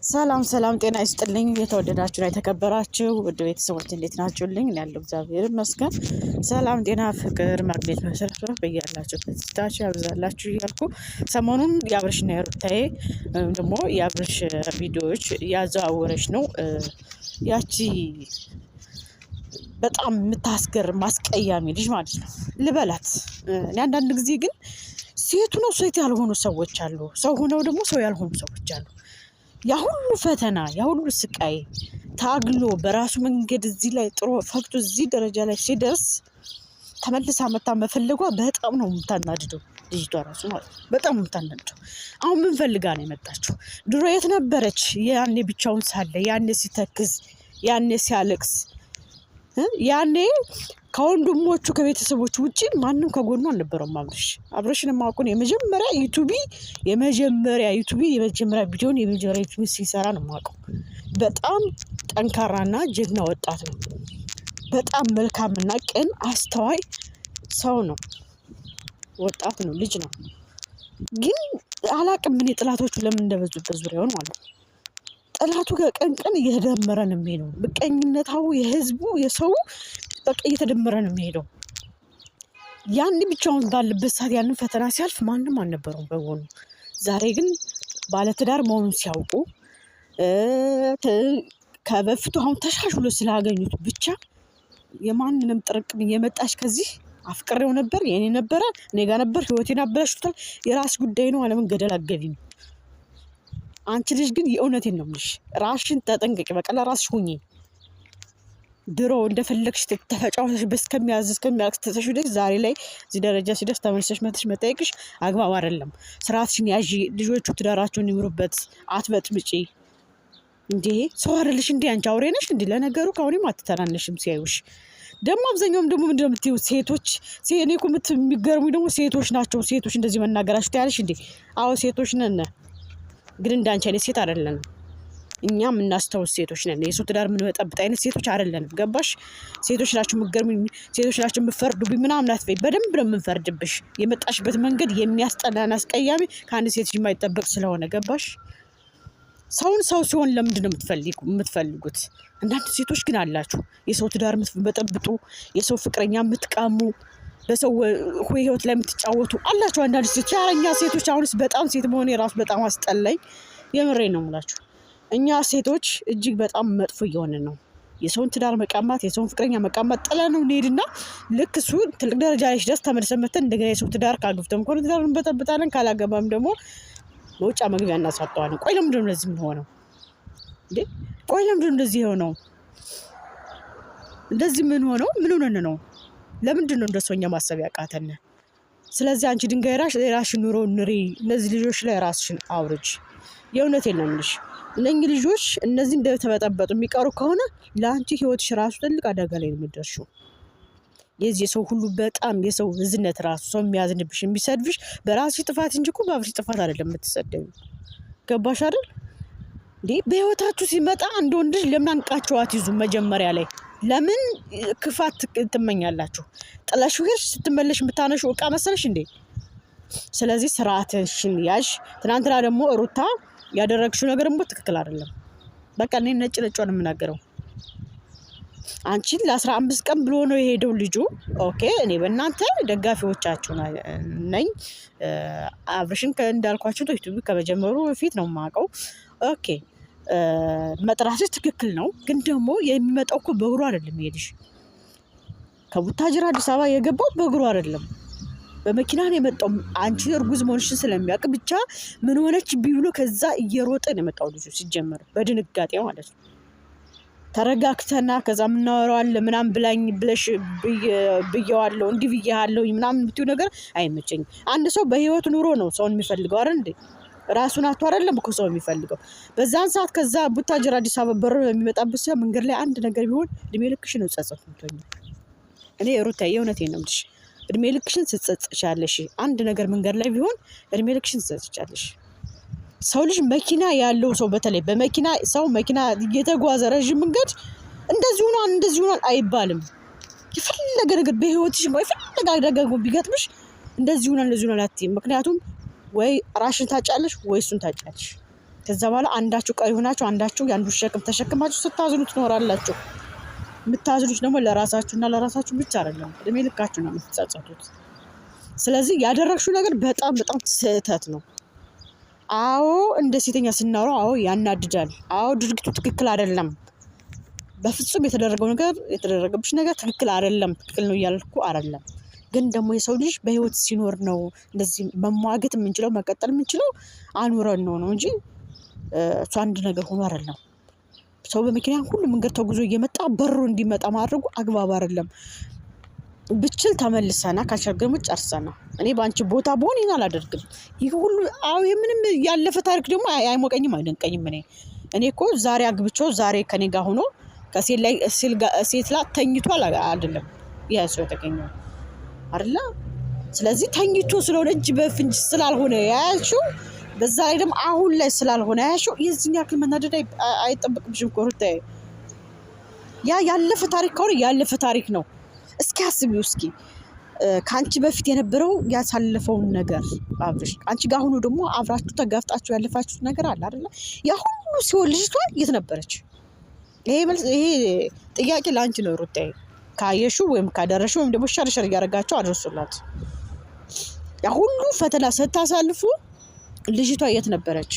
ሰላም ሰላም፣ ጤና ይስጥልኝ የተወደዳችሁና የተከበራችሁ ውድ ቤተሰቦች እንዴት ናችሁልኝ? እኔ ያለው እግዚአብሔር ይመስገን። ሰላም፣ ጤና፣ ፍቅር ማግኘት መሰረት በያላችሁበት ስታችሁ ያብዛላችሁ እያልኩ ሰሞኑን የአብርሽና የሩታዬ ወይም ደግሞ የአብርሽ ቪዲዮዎች ያዘዋወረች ነው ያቺ በጣም የምታስገርም አስቀያሚ ልጅ ማለት ነው ልበላት። እኔ አንዳንድ ጊዜ ግን ሴቱ ነው ሴት ያልሆኑ ሰዎች አሉ፣ ሰው ሆነው ደግሞ ሰው ያልሆኑ ሰዎች አሉ። ያ ሁሉ ፈተና ያ ሁሉ ስቃይ ታግሎ በራሱ መንገድ እዚህ ላይ ጥሮ ፈክቶ እዚህ ደረጃ ላይ ሲደርስ ተመልሳ መታ መፈለጓ በጣም ነው የምታናድደው። ልጅቷ ራሱ ማለት ነው በጣም የምታናድደው። አሁን ምን ፈልጋ ነው የመጣችው? ድሮ የት ነበረች? ያኔ ብቻውን ሳለ፣ ያኔ ሲተክዝ፣ ያኔ ሲያለቅስ፣ ያኔ ከወንድሞቹ ከቤተሰቦቹ ውጭ ማንም ከጎኑ አልነበረውም። አብርሽ አብርሽን የማውቀው የመጀመሪያ YouTube ቪዲዮን የመጀመሪያ YouTube ሲሰራ ነው የማውቀው። በጣም ጠንካራና ጀግና ወጣት ነው። በጣም መልካምና ቅን አስተዋይ ሰው ነው። ወጣት ነው፣ ልጅ ነው። ግን አላቅም እኔ ጥላቶቹ ለምን እንደበዙበት ዙሪያውን ማለት ነው። ጠላቱ ከቀን ቀን እየተደመረ ነው የሚሄደው። ምቀኝነታው የህዝቡ የሰው በቃ እየተደመረ ነው የሚሄደው። ያን ብቻውን ባለበት ሰዓት ያንን ፈተና ሲያልፍ ማንም አልነበረውም በጎኑ። ዛሬ ግን ባለትዳር መሆኑን ሲያውቁ ከበፊቱ አሁን ተሻሽሎ ስላገኙት ብቻ የማንንም ጥርቅም እየመጣች ከዚህ አፍቅሬው ነበር የኔ ነበረ እኔ ጋር ነበር ህይወቴን አበላሽቶታል፣ የራስ ጉዳይ ነው፣ አለምን ገደል አገቢም። አንቺ ልጅ ግን የእውነቴን ነው የምልሽ፣ ራስሽን ተጠንቀቂ። በቃ ለራስሽ ሁኚ። ድሮ እንደፈለግሽ ተጫውተሽ እስከሚያዝ እስከሚያልቅ ትተሽ ሄደሽ ዛሬ ላይ እዚህ ደረጃ ሲደርስ ተመልሰሽ መተሽ መጠየቅሽ አግባብ አይደለም። ስርዓትሽን ያዢ። ልጆቹ ትዳራቸውን ይምሩበት። አትበጥብጪ። እንዴ ሰው አይደለሽ እንዴ? አንቺ አውሬ ነሽ እንዴ? ለነገሩ ከአሁንም አትተናነሽም ሲያዩሽ። ደግሞ አብዛኛውም ደግሞ ምንድነው የምትይው? ሴቶች እኔ እኮ የሚገርሙኝ ደግሞ ሴቶች ናቸው። ሴቶች እንደዚህ መናገራችሁ ትያለሽ እንዴ? አዎ ሴቶች ነን፣ ግን እንዳንቺ አይነት ሴት አይደለንም። እኛ የምናስተውል ሴቶች ነን። የሰው ትዳር የምንበጠብጥ አይነት ሴቶች አይደለንም። ገባሽ? ሴቶች ናቸው የምትገርሙኝ፣ ሴቶች ናቸው የምፈርዱብኝ ምናምን አትበይ። በደንብ ነው የምንፈርድብሽ። የመጣሽበት መንገድ የሚያስጠላን አስቀያሚ፣ ከአንድ ሴት የማይጠበቅ ስለሆነ ገባሽ? ሰውን ሰው ሲሆን ለምንድን ነው የምትፈልጉት? አንዳንድ ሴቶች ግን አላችሁ የሰው ትዳር የምትበጠብጡ፣ የሰው ፍቅረኛ የምትቀሙ፣ በሰው ህይወት ላይ የምትጫወቱ አላችሁ አንዳንድ ሴቶች። ኧረ እኛ ሴቶች አሁንስ በጣም ሴት መሆኔ የራሱ በጣም አስጠላኝ። የምሬ ነው የምላችሁ። እኛ ሴቶች እጅግ በጣም መጥፎ እየሆንን ነው። የሰውን ትዳር መቀማት፣ የሰውን ፍቅረኛ መቀማት ጥለን ነው እንሄድና ልክ እሱ ትልቅ ደረጃ ላይ ሲደርስ ተመልሰን መተን እንደገና የሰው ትዳር ካግብተን ከሆነ ትዳር እንበጠብጣለን፣ ካላገባም ደግሞ መውጫ መግቢያ እናሳጠዋለን። ቆይ ለምንድን ነው እንደዚህ የምንሆነው እንዴ? ቆይ ለምንድን ነው እንደዚህ የሆነው? እንደዚህ ምን ሆነው ምን ሆነን ነው? ለምንድን ነው እንደሰው እኛ ማሰብ ያቃተን? ስለዚህ አንቺ ድንጋይ ራሽ የራስሽን ኑሮ ኑሪ። እነዚህ ልጆች ላይ ራስሽን አውርጅ። የእውነቴን ነው የምልሽ። እነኚህ ልጆች እነዚህ እንደተበጠበጡ የሚቀሩ ከሆነ ለአንቺ ህይወትሽ ራሱ ትልቅ አደጋ ላይ ነው የምትደርሺው። የዚህ የሰው ሁሉ በጣም የሰው እዝነት ራሱ ሰው የሚያዝንብሽ የሚሰድብሽ በራስሽ ጥፋት እንጂ እኮ በአብርሽ ጥፋት አይደለም የምትሰደቢው። ገባሽ አይደል እንዴ? በህይወታችሁ ሲመጣ አንድ ወንድ ልጅ ለምን አንቃችሁ አትይዙም? መጀመሪያ ላይ ለምን ክፋት ትመኛላችሁ? ጥለሽው ሄድሽ ስትመለሽ የምታነሺው እቃ መሰለሽ እንዴ? ስለዚህ ስርዓትሽን ያዥ። ትናንትና ደግሞ ሩታ ያደረግሽው ነገር ደግሞ ትክክል አይደለም። በቃ እኔ ነጭ ነጯን የምናገረው አንቺን ለ15 ቀን ብሎ ነው የሄደው ልጁ። Okay እኔ በእናንተ ደጋፊዎቻችሁ ነኝ። አብርሽን እንዳልኳችሁ YouTube ከመጀመሩ በፊት ነው የማውቀው። Okay መጥራትሽ ትክክል ነው፣ ግን ደግሞ የሚመጣው እኮ በእግሩ አይደለም። ይሄድሽ ከቡታጅራ አዲስ አበባ የገባው በእግሩ አይደለም፣ በመኪና ነው የመጣው። አንቺ እርጉዝ መሆንሽን ስለሚያውቅ ብቻ ምን ሆነች ቢብሎ ከዛ እየሮጠ ነው የመጣው ልጁ፣ ሲጀመር በድንጋጤ ማለት ነው። ተረጋግተና ከዛ የምናወራው አለ ምናምን ብላኝ ብለሽ ብየዋለሁ እንዲህ ብዬሃለሁ ምናምን የምትይው ነገር አይመቸኝም። አንድ ሰው በህይወት ኑሮ ነው ሰውን የሚፈልገው አይደል እንዴ? ራሱን አቶ አይደለም እኮ ሰው የሚፈልገው። በዛን ሰዓት ከዛ ቡታጅራ አዲስ አበባ በር በሚመጣበት ሰዓት መንገድ ላይ አንድ ነገር ቢሆን እድሜ ልክሽን ነው ጸጸት የምትሆኚው። እኔ ሩታዬ የእውነቴን ነው የምልሽ፣ እድሜ ልክሽን ትጸጸቻለሽ። አንድ ነገር መንገድ ላይ ቢሆን እድሜ ልክሽን ትጸጸቻለሽ። ሰው ልጅ መኪና ያለው ሰው በተለይ በመኪና ሰው መኪና እየተጓዘ ረዥም መንገድ እንደዚህ ሆኗል እንደዚህ ሆኗል አይባልም። የፈለገ ነገር በህይወትሽ የፈለገ አደጋ ቢገጥምሽ እንደዚህ ሆኗል እንደዚህ ሆኗል አትይም። ምክንያቱም ወይ ራሽን ታጫለሽ ወይ እሱን ታጫለሽ። ከዛ በኋላ አንዳችሁ ቀሪ ሆናችሁ አንዳችሁ የአንዱ ሸክም ተሸክማችሁ ስታዝኑ ትኖራላችሁ። የምታዝኑት ደግሞ ለራሳችሁና ለራሳችሁ ብቻ አይደለም፣ እድሜ ልካችሁ ነው የምትጸጸቱት። ስለዚህ ያደረግሽው ነገር በጣም በጣም ስህተት ነው። አዎ እንደ ሴተኛ ስናወራው፣ አዎ ያናድዳል። አዎ ድርጊቱ ትክክል አይደለም። በፍጹም የተደረገው ነገር የተደረገብሽ ነገር ትክክል አይደለም። ትክክል ነው እያልኩ አይደለም። ግን ደግሞ የሰው ልጅ በህይወት ሲኖር ነው እንደዚህ መሟገት የምንችለው መቀጠል የምንችለው አኑረን ነው ነው እንጂ እሱ አንድ ነገር ሆኖ አይደለም። ሰው በመኪና ሁሉ መንገድ ተጉዞ እየመጣ በሮ እንዲመጣ ማድረጉ አግባብ አይደለም። ብችል ተመልሰና ካልቻልክ ደግሞ ጨርሰና። እኔ በአንቺ ቦታ ብሆን ይህን አላደርግም። ይህ ሁሉ አዎ የምንም ያለፈ ታሪክ ደግሞ አይሞቀኝም አይደንቀኝም። እኔ እኮ ዛሬ አግብቼው ዛሬ ከኔ ጋር ሆኖ ከሴት ላይ ሴት ላይ ተኝቷል አይደለም ያ ሰው የተገኘው አይደለ። ስለዚህ ተኝቶ ስለሆነ እጅ በፍንጅ ስላልሆነ ያያችው በዛ ላይ ደግሞ አሁን ላይ ስላልሆነ ያያችው የዚህን ያክል መናደድ አይጠበቅብሽም እኮ ሩታዬ። ያ ያለፈ ታሪክ ከሆነ ያለፈ ታሪክ ነው። እስኪ አስቢው እስኪ ከአንቺ በፊት የነበረው ያሳለፈውን ነገር አብርሽ አንቺ ጋር አሁኑ ደግሞ አብራችሁ ተጋፍጣችሁ ያለፋችሁት ነገር አለ አይደለ? ያ ሁሉ ሲሆን ልጅቷ የት ነበረች? ይሄ መልስ ይሄ ጥያቄ ለአንቺ ነው ሩታዬ። ካየሹ ወይም ካደረሹ ወይም ደግሞ share share እያደረጋቸው አድርሱላት። ያ ሁሉ ፈተና ስታሳልፉ ልጅቷ የት ነበረች?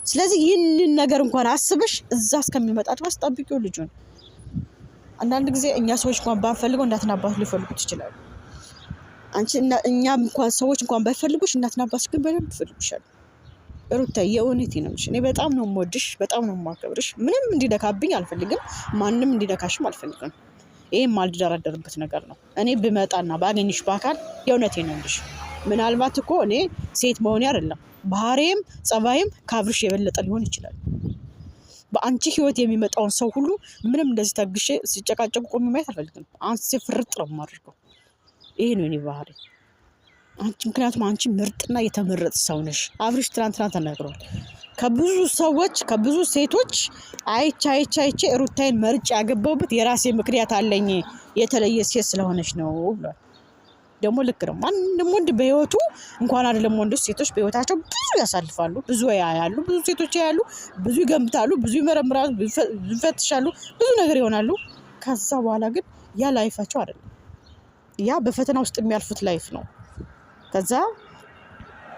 ስለዚህ ይህንን ነገር እንኳን አስበሽ እዛ እስከሚመጣ ድረስ ጠብቂው ልጁን። አንዳንድ ጊዜ እኛ ሰዎች እንኳን ባንፈልገው እናትና አባት ሊፈልጉት ይችላሉ። አንቺ እኛ እንኳን ሰዎች እንኳን ባይፈልጉሽ እናትና አባትሽ ግን በደንብ ይፈልጉሻል። ሩታ የእውነቴ ነው የምልሽ። እኔ በጣም ነው የምወድሽ፣ በጣም ነው የማከብርሽ። ምንም እንዲነካብኝ አልፈልግም፣ ማንም እንዲነካሽም አልፈልግም። ይሄ የማልደራደርበት ነገር ነው። እኔ ብመጣና ባገኝሽ በአካል የእውነቴ ነው የምልሽ። ምናልባት እኮ እኔ ሴት መሆኔ አይደለም ባህሬም ጸባይም ከአብርሽ የበለጠ ሊሆን ይችላል። በአንቺ ህይወት የሚመጣውን ሰው ሁሉ ምንም እንደዚህ ታግሼ ሲጨቃጨቁ ቆሜ ማየት አልፈልግም። አንቺ ፍርጥ ነው የማደርገው። ይሄ ነው የኔ ባህሪ። አንቺ ምክንያቱም አንቺ ምርጥና የተመረጥ ሰው ነሽ። አብርሽ ትናንትና ተናግሯል። ከብዙ ሰዎች ከብዙ ሴቶች አይቼ አይቼ አይቼ ሩታዬን መርጬ ያገባሁበት የራሴ ምክንያት አለኝ፣ የተለየ ሴት ስለሆነች ነው ብሏል። ደግሞ ልክ ነው። ማንም ወንድ በህይወቱ እንኳን አይደለም ወንዶች፣ ሴቶች በህይወታቸው ብዙ ያሳልፋሉ፣ ብዙ ያያሉ፣ ብዙ ሴቶች ያያሉ፣ ብዙ ይገምታሉ፣ ብዙ ይመረምራሉ፣ ብዙ ይፈትሻሉ፣ ብዙ ነገር ይሆናሉ። ከዛ በኋላ ግን ያ life ኣቸው አይደለም። ያ በፈተና ውስጥ የሚያልፉት life ነው። ከዛ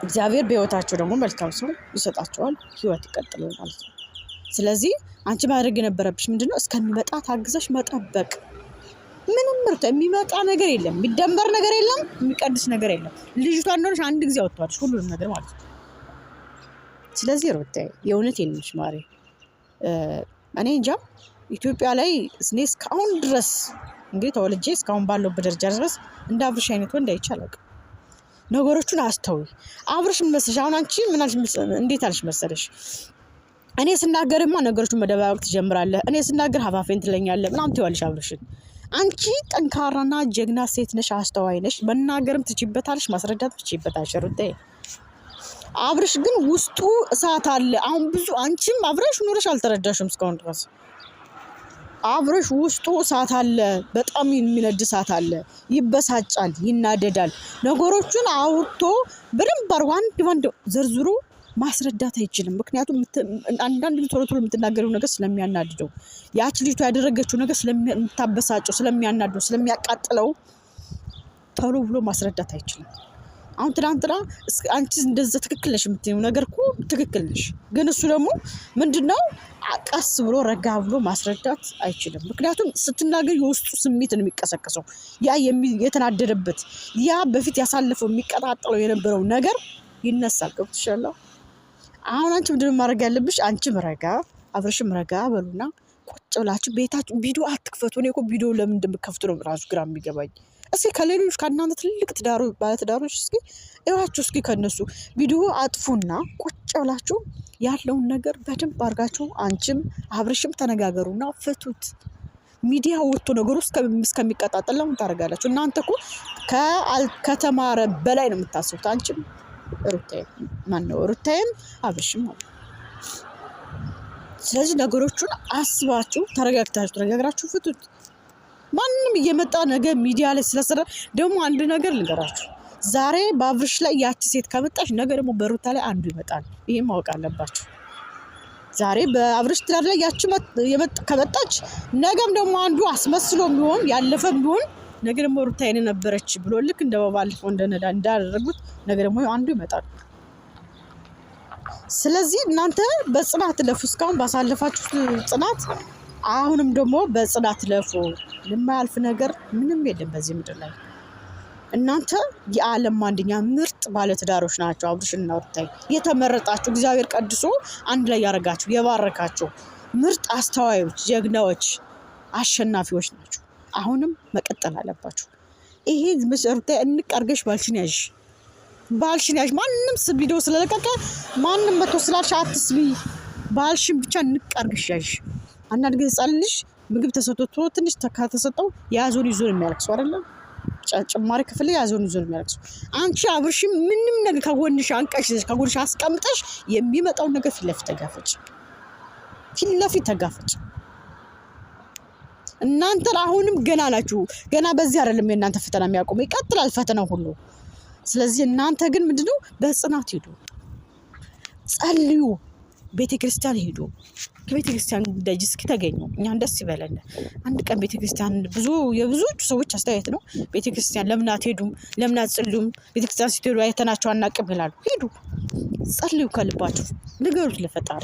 እግዚአብሔር በህይወታቸው ደግሞ መልካም ሰው ይሰጣቸዋል፣ ህይወት ይቀጥላል ማለት ነው። ስለዚህ አንቺ ማድረግ የነበረብሽ ምንድነው? እስከሚመጣ ታግዘሽ መጠበቅ። ምንም ምርት የሚመጣ ነገር የለም፣ የሚደመር ነገር የለም፣ የሚቀድስ ነገር የለም። ልጅቷ እንደሆነች አንድ ጊዜ አወጥተዋለች ሁሉንም ነገር ማለት ነው። ስለዚህ ሩታዬ የእውነት የለሽ ማሬ፣ እኔ እንጃ ኢትዮጵያ ላይ እኔ እስካሁን ድረስ እንግዲህ ተወልጄ እስካሁን ባለሁበት ደረጃ ድረስ እንደ አብርሽ አይነት ወንድ አይቼ አላውቅም። ነገሮቹን አስተውይ። አብርሽ ምን መሰለሽ፣ አሁን አንቺ ምን አልሽ፣ እንዴት አልሽ መሰለሽ፣ እኔ ስናገርማ ነገሮቹን መደባበቅ ትጀምራለህ፣ እኔ ስናገር ሀፋፌን ትለኛለህ ምናምን ትይዋለሽ አብርሽን። አንቺ ጠንካራና ጀግና ሴት ነሽ፣ አስተዋይ ነሽ፣ መናገርም ትችይበታለሽ፣ ማስረዳትም ትችይበታለሽ ሩታዬ። አብርሽ ግን ውስጡ እሳት አለ። አሁን ብዙ አንቺም አብረሽ ኑረሽ አልተረዳሽም እስካሁን ድረስ። አብርሽ ውስጡ እሳት አለ፣ በጣም የሚነድ እሳት አለ። ይበሳጫል፣ ይናደዳል። ነገሮቹን አውርቶ በደንብ አድርጎ አንድ ባንድ ዘርዝሮ ማስረዳት አይችልም። ምክንያቱም አንዳንድ ጊዜ ቶሎ ቶሎ የምትናገረው ነገር ስለሚያናድደው፣ ያች ልጅቷ ያደረገችው ነገር ስለምታበሳጨው፣ ስለሚያናድደው፣ ስለሚያቃጥለው ቶሎ ብሎ ማስረዳት አይችልም። አሁን ትናንትና አንቺ እንደዛ ትክክል ነሽ የምትይው ነገር እኮ ትክክል ነሽ፣ ግን እሱ ደግሞ ምንድነው ቀስ ብሎ ረጋ ብሎ ማስረዳት አይችልም። ምክንያቱም ስትናገር የውስጡ ስሜት ነው የሚቀሰቀሰው። ያ የተናደደበት ያ በፊት ያሳለፈው የሚቀጣጠለው የነበረው ነገር ይነሳል። ገብቶሻል? አሁን አንቺ ምንድነው ማድረግ ያለብሽ? አንቺም ረጋ አብረሽም ረጋ በሉና ቁጭ ብላችሁ ቤታችሁ ቪዲዮ አትክፈቱ። እኔ እኮ ቪዲዮ ለምን እንደምከፍቱ ነው ራሱ ግራ የሚገባኝ። እስኪ ከሌሎች ከእናንተ ትልልቅ ባለትዳሮች እስኪ እዩዋችሁ፣ እስኪ ከነሱ ቪዲዮ አጥፉና ቁጭ ብላችሁ ያለውን ነገር በደንብ አድርጋችሁ አንቺም አብርሽም ተነጋገሩና ፍቱት። ሚዲያ ወጥቶ ነገሩ እስከሚቀጣጠል ለምን ታደርጋላችሁ? እናንተ እኮ ከተማረ በላይ ነው የምታስቡት። አንቺም ሩታዬም ማነው ሩታዬም አብርሽም ማለት ነው። ስለዚህ ነገሮቹን አስባችሁ ተረጋግታችሁ ተነጋግራችሁ ፍቱት። ማንም እየመጣ ነገ ሚዲያ ላይ ስለሰራ ደግሞ አንድ ነገር ልንገራችሁ፣ ዛሬ በአብርሽ ላይ ያቺ ሴት ከመጣች ነገ ደግሞ በሩታ ላይ አንዱ ይመጣል። ይሄን ማወቅ አለባችሁ። ዛሬ በአብርሽ ትዳር ላይ ያቺ ከመጣች ነገም ደግሞ አንዱ አስመስሎ ቢሆን ያለፈ ቢሆን ነገ ደግሞ ሩታ የኔ ነበረች ብሎ ልክ እንደ ባለፈው እንደነዳ እንዳደረጉት ነገ ደግሞ አንዱ ይመጣል። ስለዚህ እናንተ በጽናት ለፉ። እስካሁን ባሳለፋችሁት ጽናት አሁንም ደግሞ በጽናት ለፉ። የማያልፍ ነገር ምንም የለም በዚህ ምድር ላይ። እናንተ የዓለም አንደኛ ምርጥ ባለትዳሮች ናቸው። አብርሽና ሩታ የተመረጣችሁ እግዚአብሔር ቀድሶ አንድ ላይ ያደረጋችሁ የባረካችሁ ምርጥ አስተዋዮች፣ ጀግናዎች፣ አሸናፊዎች ናቸው። አሁንም መቀጠል አለባችሁ። ይሄ ሩታ እንቅ አድርገሽ ባልሽን ያዥ፣ ባልሽን ያዥ። ማንም ቪዲዮ ስለለቀቀ ማንም መቶ ስላልሽ አትስቢ። ባልሽን ብቻ እንቅ አድርገሽ ያዥ። አንዳንድ ጊዜ ሕፃን ልጅ ምግብ ተሰጥቶ ትንሽ ከተሰጠው የያዘውን ይዞ ነው የሚያለቅሰው አይደለም? ጭማሪ ክፍል የያዘውን ይዞ ነው የሚያለቅሰው። አንቺ አብርሽ ምንም ነገር ከጎንሽ አንቀሽ ከጎንሽ አስቀምጠሽ የሚመጣውን ነገር ፊት ለፊት ተጋፈጭ፣ ፊት ለፊት ተጋፈጭ። እናንተን አሁንም ገና ናችሁ። ገና በዚህ አይደለም የእናንተ ፈተና የሚያቆመው፣ ይቀጥላል ፈተናው ሁሉ። ስለዚህ እናንተ ግን ምንድነው በጽናት ሂዱ፣ ጸልዩ፣ ቤተ ክርስቲያን ሂዱ። ከቤተ ክርስቲያን ደጅ እስኪ ተገኙ፣ እኛን ደስ ይበለን። አንድ ቀን ቤተ ክርስቲያን ብዙ የብዙዎቹ ሰዎች አስተያየት ነው። ቤተ ክርስቲያን ለምን አትሄዱም? ለምን አትጸልዩም? ቤተ ክርስቲያን ስትሄዱ አይተናቸው አናቅም ይላሉ። ሂዱ፣ ጸልዩ፣ ከልባችሁ ንገሩት ለፈጣሪ።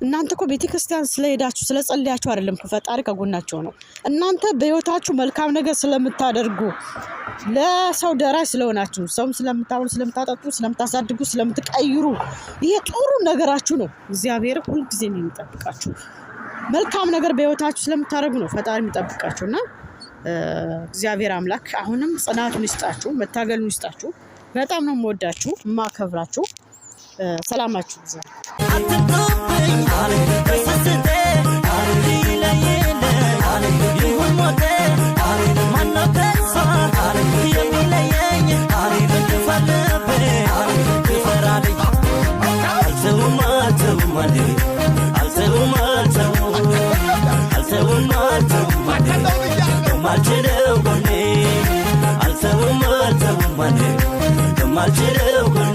እናንተ እኮ ቤተ ክርስቲያን ስለሄዳችሁ ስለጸለያችሁ አይደለም እኮ ፈጣሪ ከጎናቸው ነው። እናንተ በህይወታችሁ መልካም ነገር ስለምታደርጉ ለሰው ደራሽ ስለሆናችሁ ሰውም ስለምታበሉ፣ ስለምታጠጡ፣ ስለምታሳድጉ፣ ስለምትቀይሩ ይሄ ጥሩ ነገራችሁ ነው። እግዚአብሔር ሁልጊዜ የሚጠብቃችሁ መልካም ነገር በህይወታችሁ ስለምታደርጉ ነው ፈጣሪ የሚጠብቃችሁ እና እግዚአብሔር አምላክ አሁንም ጽናቱን ይስጣችሁ፣ መታገሉን ይስጣችሁ። በጣም ነው የምወዳችሁ የማከብራችሁ። ሰላማችሁ ይብዛ። አትምጡብኝ በስስቴ ይለየለ ይሁን ሞቴ ማነው ከሷ የሚለየኝ? ግፋ ልቤ ይፈራልኝ። አልተውም አልተውም አልተውም አልተውም አልተውም አልተውም ከማልችለው ጎኔ አልተውም አልተውም ከማልችለው ጎኔ።